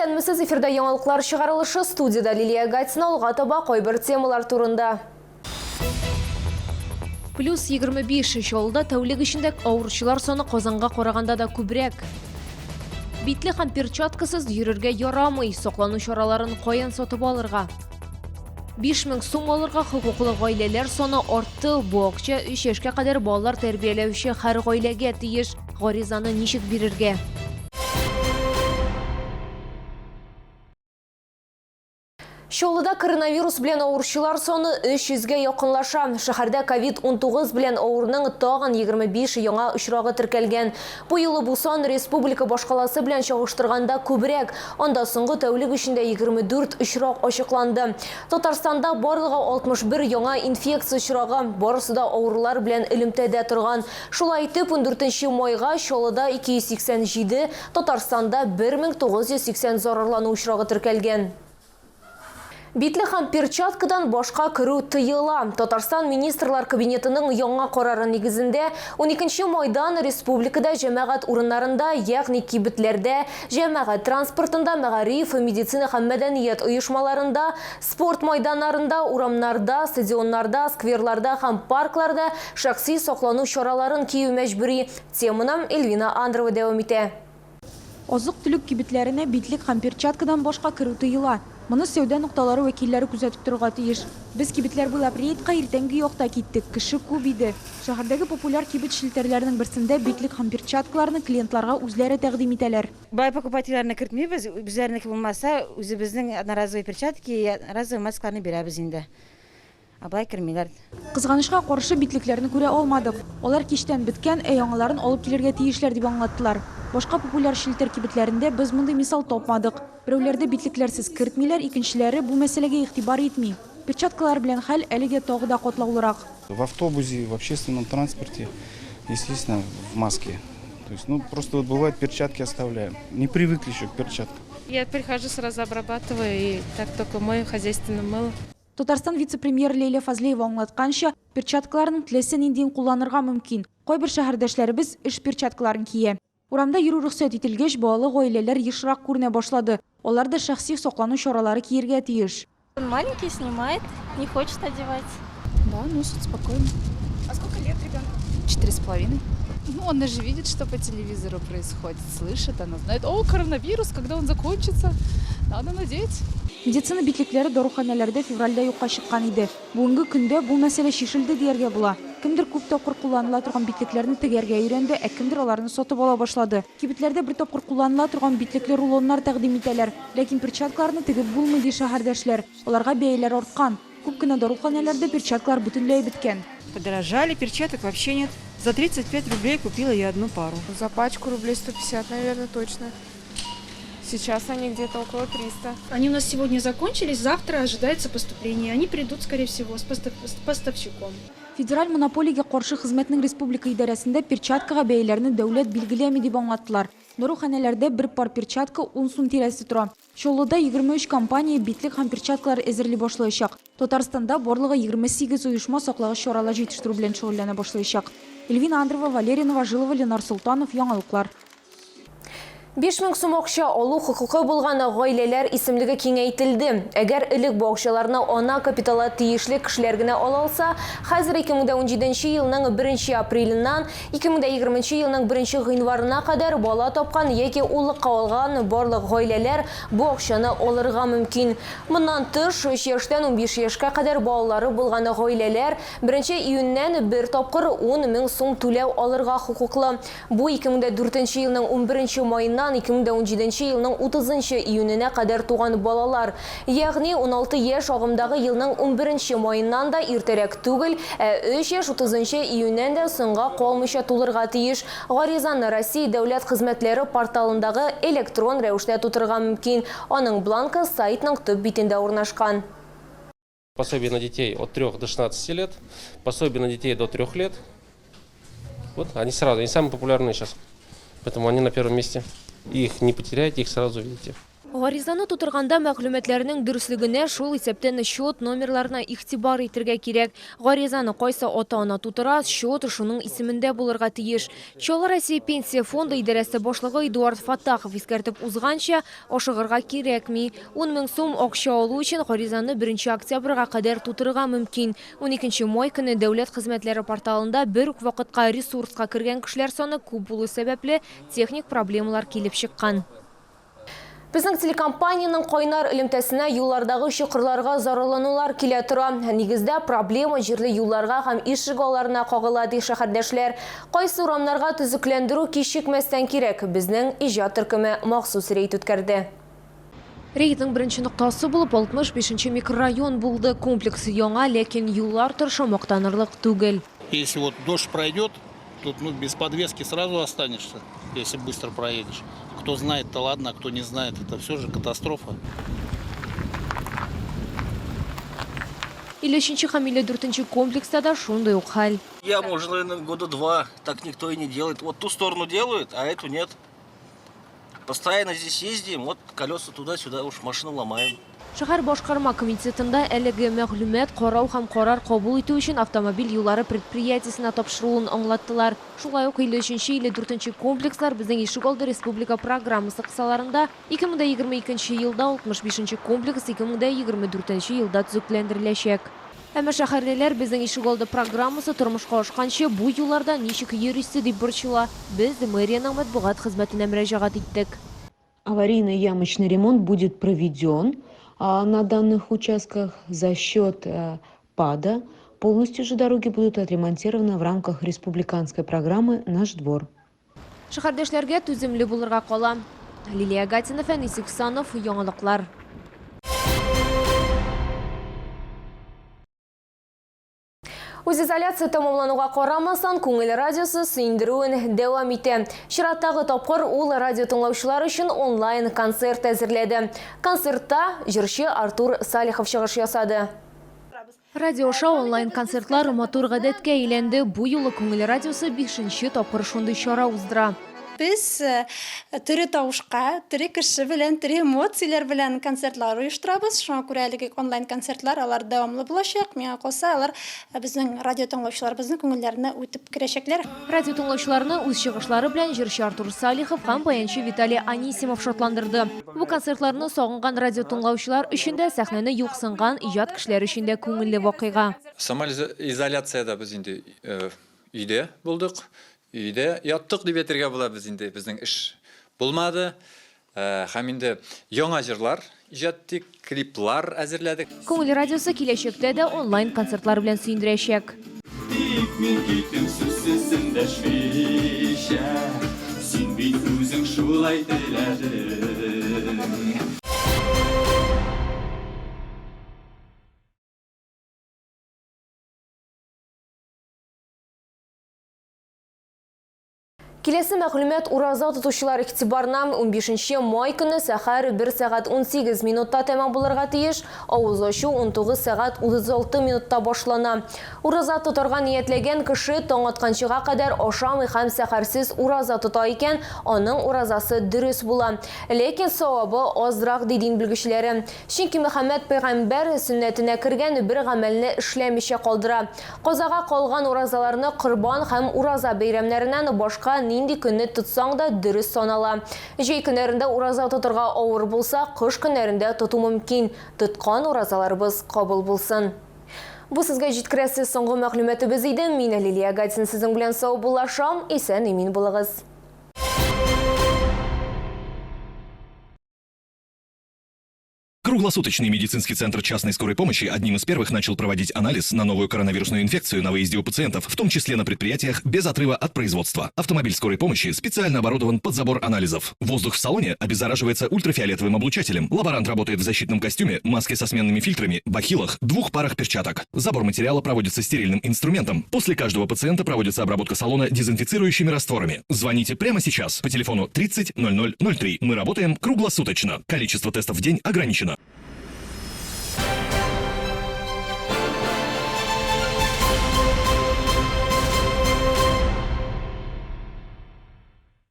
Исәнмесез, эфирда яңалыклар чыгарылышы, студиядә Лилия Гатина, алга таба кайбер темалар турында. Плюс 25, Чаллыда тәүлек эчендә авыручылар саны Казанга караганда да күбрәк. Битлек һәм перчаткасыз йөрергә ярамый, саклану чараларын каян сатып алырга? 5000 сум алырга хокуклы гаиләләр саны артты. Бу акча 3 яшькә кадәр балалар тәрбияләүче һәр гаиләгә тиеш. Гаризаны ничек бирергә? Чаллыда коронавирус белән авыручылар саны 300 гә якынлаша. Шәһәрдә ковид-19 белән авыруның тагын 25 яңа очрагы теркәлгән. Бу юлы бу сан республика башкаласы белән чагыштырганда күбрәк. Анда соңгы тәүлек эчендә 24 очрак ачыкланды. Татарстанда барлыгы 61 яңа инфекция очрагы, барысы да авырулар белән элемтәдә торган. Шулай итеп, ундүртенче майга Чаллыда 287, Татарстанда 1980 зарарлану очрагы теркәлгән. Битлек һәм перчаткадан башка керү тыела. Татарстан Министрлар Кабинетының яңа карары нигезендә, уникенче майдан республикада җәмәгать урыннарында, ягъни кибетләрдә, җәмәгать транспортында, мәгариф, медицина һәм мәдәният оешмаларында, спорт майданнарында, урамнарда, стадионнарда, скверларда һәм паркларда шәхси саклану чараларын кию мәҗбүри. Теманы Эльвина Андрова дәвам итә. Азык-төлек кибетләренә битлек һәм перчаткадан башка керү тыела. Моны сәүдә нокталары вәкилләре күзәтеп торырга тиеш. Без кибетләр буйлап рейдка иртәнге якта киттек, кеше күп иде. Шәһәрдәге популяр кибет челтәрләренең берсендә битлек һәм перчаткаларны клиентларга үзләре тәкъдим итәләр. Бай покупательләрне кертмибез, үзләренеке булмаса, үзебезнең одноразовые перчатки, одноразовые маскаларны бирәбез инде. Ә болай кермиләр. Кызганычка каршы, битлекләрне күрә алмадык. Алар кичтән беткән, ә яңаларын алып килергә тиешләр, дип аңлаттылар. Башка популяр челтәр кибетләрендә без мондый мисал тапмадык. Берәүләрдә битлекләрсез кертмиләр, икенчеләре бу мәсьәләгә игътибар итми. Перчаткалар белән хәл әлегә тагы да катлаулырак. В автобусе, в общественном транспорте, естественно, в маске. То есть, ну, просто вот бывает, перчатки оставляем. Не привыкли еще к перчаткам. Я прихожу, сразу обрабатываю, и так только мою хозяйственное мыло. Татарстан вице-премьеры Ләйлә Фазлеева аңлатканча, перчаткаларның теләсә ниндиен кулланырга мөмкин. Кайбер шәһәрдәшләребез эш перчаткаларын кия. Урамда йөрү рөхсәт ителгәч, балалы гаиләләр ешрак күренә башлады. Алар да шәхси саклану чаралары киергә тиеш. Он маленький, снимает, не хочет одевать. Да, носит спокойно. А сколько лет ребенку? 4,5. Ну, она же видит, что по телевизору происходит, слышит, она знает, о, коронавирус, когда он закончится, надо надеть. Медицина битлекләре даруханәләрдә февральдә юкка чыккан иде. Бүгенге көндә бу мәсьәлә чишелде дияргә була. Кемдер күп тапкыр кулланыла торган битлекләрне тегәргә өйрәнде, ә кемдер аларны сатып ала башлады. Кибетләрдә бер тапкыр кулланыла торган битлекле рулоннар тәкъдим итәләр. Ләкин перчаткаларны тегеп булмый, ди шәһәрдәшләр. Аларга бәяләр арткан. Күп кенә даруханәләрдә перчаткалар бөтенләй беткән. Подорожали, перчаток вообще нет. За 35 рублей купила я одну пару. За пачку рублей 150, наверное, точно. Сейчас они где-то около 300. Они у нас сегодня закончились, завтра ожидается поступление. Они придут, скорее всего, с поставщиком. Федераль монополиягә каршы хезмәтнең республика идарәсендә перчаткага бәяләрне дәүләт билгеләми дип аңлаттылар. Даруханәләрдә бер пар перчатка ун сум тирәсе тора. Чаллыда 23 компания битлек һәм перчаткалар әзерли башлаячак. Татарстанда барлыгы 28 оешма саклагыч чаралар җитештерү белән шөгыльләнә башлаячак. Эльвина Андрова, Валерия Новожилова, Ленар Солтанов, Яңалыклар. 5000 сум акча алу хокукы булган гаиләләр исемлеге киңәйтелде. Әгәр элек бу акчаларны ана капиталы тиешле кешеләр генә ала алса, хәзер 2017 елның беренче апреленнан 2020 елның беренче гыйнварына кадәр бала тапкан яки уллыкка алган барлык гаиләләр бу акчаны алырга мөмкин. Моннан тыш, өч яшьтән 15 яшькә кадәр балалары булган гаиләләр беренче июньнән бер тапкыр 10 мең сум түләү алырга хокуклы. Бу 2004 елның унберенче маеннан 2017 елның утызынчы июненә кадәр туган балалар. Ягъни 16 яшь агымдагы елның унберенче маеннан да иртәрәк түгел, ә өч яшь утызынчы июньнән дә соңга калмыйча тулырга тиеш. Гаризаны Россия дәүләт хезмәтләре порталындагы электрон рәвештә тутырырга мөмкин. Аның бланкы сайтның төп битендә урнашкан. Пособие на детей от 3 до 16 лет, пособие на детей до 3 лет. Вот они сразу, они самые популярные сейчас. Поэтому они на первом месте. Их не потеряете, их сразу увидите. Гаризаны тутырганда мәгълүматларның дөреслегенә, шул исәптән счет номерларына игътибар итергә кирәк. Гаризаны кайсы ата-ана тутыра, счет шуның исемендә булырга тиеш. Чаллы Россия Пенсия фонды идарәсе башлыгы Эдуард Фаттахов искәртеп узганча, ашыгырга кирәкми. Ун мең сум акча алу өчен гаризаны беренче октябрьгә кадәр тутырырга мөмкин. Уникенче май көнне дәүләт хезмәтләре порталында бер үк вакытка ресурска кергән кешеләр саны күп булу сәбәпле, техник проблемалар килеп чыккан. Безнең телекомпаниянең кайнар элемтәсенә юллардагы чокырларга зарланулар килә тора. Нигездә, проблема җирле юлларга һәм ишегалларына кагыла, ди шәһәрдәшләр. Кайсы урамнарга төзекләндерү кичекмәстән кирәк? Безнең иҗат төркеме махсус рейд үткәрде. Рейдның беренче ноктасы булып 65 нче микрорайон булды. Комплекс яңа, ләкин юллар торышы мактанырлык түгел. Если вот дождь пройдет, тут ну без подвески сразу останешься, если быстро проедешь. Кто знает-то ладно, а кто не знает, это все же катастрофа. 53 нче һәм 54 нче комплекста да шундый ук хәл. Яму уже, наверное, года два так никто и не делает. Вот ту сторону делают, а эту нет. Постоянно здесь ездим, вот колеса туда-сюда, уж машину ломаем. Шәһәр башкарма комитетында әлеге мәгълүмат карау һәм карар кабул итү өчен автомобиль юллары предприятиесенә тапшырылуын аңлаттылар. Шулай ук 53 нче, 54 нче комплекслар Безнең ишегалды республика программасы кысаларында 2022 нче елда, 65 нче комплекс 2024 нче елда төзекләндереләчәк. Әмма шәһәрлеләр Безнең ишегалды программасы тормышка ашканчы бу юлларда ничек йөрисе дип борчыла. Без мэриянең матбугат хезмәтенә мөрәҗәгать иттек. Аварийно-ямочный ремонт будет проведен на данных участках за счет ПАДа. Полностью же дороги будут отремонтированы в рамках республиканской программы «Наш двор». Шәһәрдәшләргә түземле булырга кала. Лилия Гатина, Фәнис Ихсанов, Яңалыклар. Үзизоляция тәмамлануга карамастан, Күңел радиосы сөендерүен дәвам итә. Чираттагы тапкыр ул радио тыңлаучылар өчен онлайн концерт әзерләде. Концертта җырчы Артур Салихов чыгыш ясады. Радио аша онлайн концертлар матур гадәткә әйләнде. Бу юлы Күңел радиосы бишенче тапкыр шундый чара уздыра. Без тере тавышка, тере кеше белән, тере эмоцияләр белән концертлар оештырабыз. Шуңа күрә әлеге онлайн концертлар алар дәвамлы булачак. Миңа калса, алар безнең радио тыңлаучыларыбызның күңелләренә үтеп керәчәкләр. Радио тыңлаучыларны үз чыгышлары белән җырчы Артур Салихов һәм баянчы Виталий Анисимов шатландырды. Бу концертларны сагынган радио тыңлаучылар өчен дә, сәхнәне юксынган иҗат кешеләре өчен дә күңелле вакыйга. Самоизоляциядә без инде өйдә булдык. Өйдә яттык дип әйтергә була без инде, безнең эш булмады. Һәм инде яңа җырлар иҗат иттек, клиплар әзерләдек. Күңел радиосы киләчәктә дә онлайн концертлар белән сөендерәчәк. Тик мин киттем сүзсез эндәшмичә, Син бит үзең шулай теләдең. Киләсе мәгълүмат ураза тотучылар игътибарына 15 май көне сәхәр 1 сәгать 18 минутта тәмам булырга тиеш. Авыз ачу 19 сәгать 36 минутта башлана. Ураза тотарга ниятләгән кеше таң атканчыга кадәр ашамый һәм сәхәрсез ураза тота икән, аның уразасы дөрес була. Ләкин савабы азрак, ди дин белгечләре. Чөнки Мөхәммәд пәйгамбәр сөннәтенә кергән бер гамәлне эшләмичә калдыра. Казага калган уразаларны Корбан һәм Ураза бәйрәмнәреннән башка нинди көнне тотсаң да дөрес санала. Җәй көннәрендә ураза тотырга авыр булса, кыш көннәрендә тоту мөмкин. Тоткан уразаларыбыз кабул булсын. Бу сезгә җиткерәсе соңгы мәгълүматыбыз иде. Мин Лилия Гатин сезнең белән саубуллашам. Исән-имин булыгыз. Круглосуточный медицинский центр частной скорой помощи одним из первых начал проводить анализ на новую коронавирусную инфекцию на выезде у пациентов, в том числе на предприятиях без отрыва от производства. Автомобиль скорой помощи специально оборудован под забор анализов. Воздух в салоне обеззараживается ультрафиолетовым облучателем. Лаборант работает в защитном костюме, маске со сменными фильтрами, бахилах, двух парах перчаток. Забор материала проводится стерильным инструментом. После каждого пациента проводится обработка салона дезинфицирующими растворами. Звоните прямо сейчас по телефону 30 00 03. Мы работаем круглосуточно. Количество тестов в день ограничено.